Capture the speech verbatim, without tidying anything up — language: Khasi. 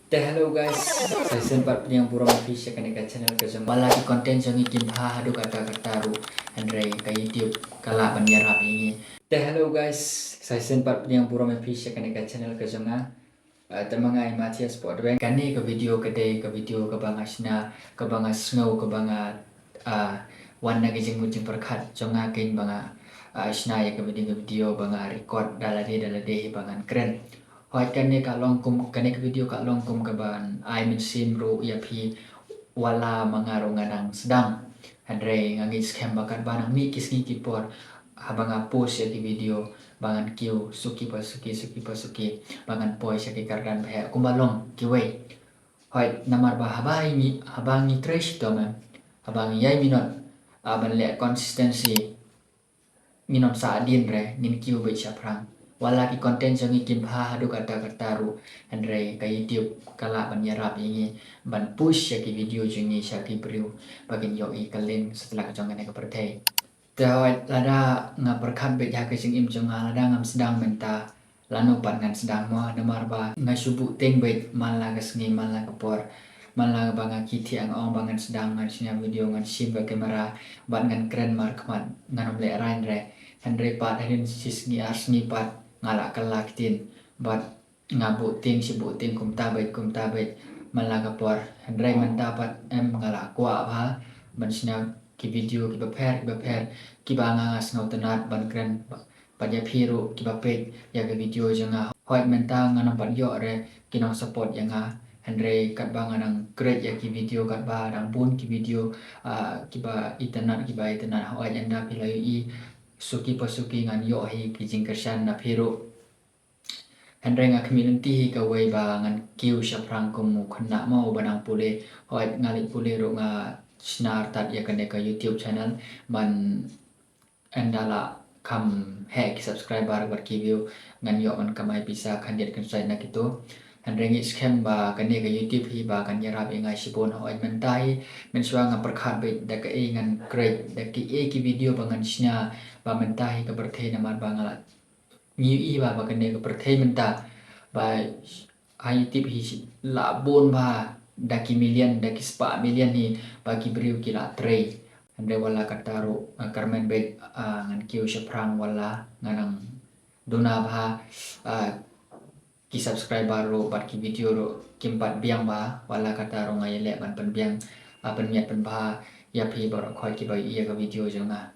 Te hello guys, sa shisien pat pdiang burom ïa phi sha kane ka channel ka jong nga. Wat la ki content jong ngi kim bha haduh katta katta ruh, hynrei ka YouTube ka lah ban ïarap ïa ngi. Te hello guys, sa shisien pat pdiang burom ïa phi sha kane ka channel ka jong nga. Ah, te ma nga i Matthias Potdeng. Kane ka video ka dei ka video kaba nga shna, kaba nga sngew, kaba nga, ah, wan na ka jingmut jingpyrkhat jong nga keiñ ba nga, ah, shna ïa ka video, ka video ba nga record da lade da lade ba ngan kren. Hooid, kane ka long kum, kane ka video ka long kum kaban ai mynsiem ruh ïa phi, wat la ma nga ruh nga dang sdang. Hynrei nga ngeit skhem ba katba nang mih ki sngi ki por, haba nga post ïa ki video, ba ngan kiew suki pa suki, suki pa suki, ba ngan poi sha ki kyrdan ba heh kumba long kiwei. Hooid, namar ba haba ngi, haba ngi trei shitom, haba ngi ïai minot, ah, ban leh consistency, ngin ym sah dien re, ngin kiew beit shaphrang. Wat la ki content jong ngi kim bha haduh katta katta ruh, hynrei ka YouTube ka lah ban ïarap ïa ngi ban push ïa ki video jong ngi sha ki briew ba kin ïohi ka lieng satlak jong kane ka pyrthei. Te hooid, lada nga pyrkhat beit ha ka jingim jong nga, lada ngam sdang mynta, lano pat ngan sdang mo, namar ba nga shu buh tieng beit man la ka sngi man la ka por. Man la ba nga kit thiah nga ong ba ngan sdang, ngan shna video, ngan shim ka camera bad ngan kren markhmat, ngan ym lehraiñ re. Hynrei pat hadien shi sngi ar sngi pat nga la kylla ktien bad nga buh tieng shi buh tieng kumta beit kumta beit man la ka por. Hynrei mynta pat em, nga la kwah bha ban shna ki video kiba pher kiba pher kiba nga, nga sngewtynnat ban kren bad ïa phi ruh kiba peit ïa ka video jong nga. Hooid, mynta ngan ym pat ïoh re ki nong support ïa nga, hynrei katba nga dang create ïa ki video, katba dang bun ki video, ah, kiba itynnat, kiba itynnat, hooid, ynda phi la ïohi suki pa suki ngan ïoh hi ki jingkyrshan na phi ruh. Hynrei nga khmih lynti hi kawei ba ngan kiew shaphrang kum u khynnah mo uba dang pule. Hooid, nga leit pule ruh nga shna artat ïa kane ka YouTube channel ban, ynda la kham heh ki subscriber bad ki view, ngan ïoh ban kamai pisa khyndiat khynsoit na kito. Hynrei ngeit skhem ba kane ka YouTube hi ba kan ïarap ïa nga shibun. Hooid, mynta hi mynshuwa nga pyrkhat beit da kaei ngan create, da kaei ki video ba ngan shna ba mynta hi ka pyrthei, namar ba nga la ngi ïohi ba, ba kane ka pyrthei mynta ba ha YouTube hi la bun bha, da ki million, da ki spah million hi ba ki briew ki la trei. Hynrei wat la katta ruh nga kyrmen beit, ah, ngan kiew shaphrang wat la nga dang duna bha, ah, ki subscriber ruh bad ki video ruh kim pat biang bha, wat la katta ruh nga ïaleh ban pynbiang, ah, pynmiat pynbha ïa phi baroh khoit kiba ïohi ïa ka video jong nga.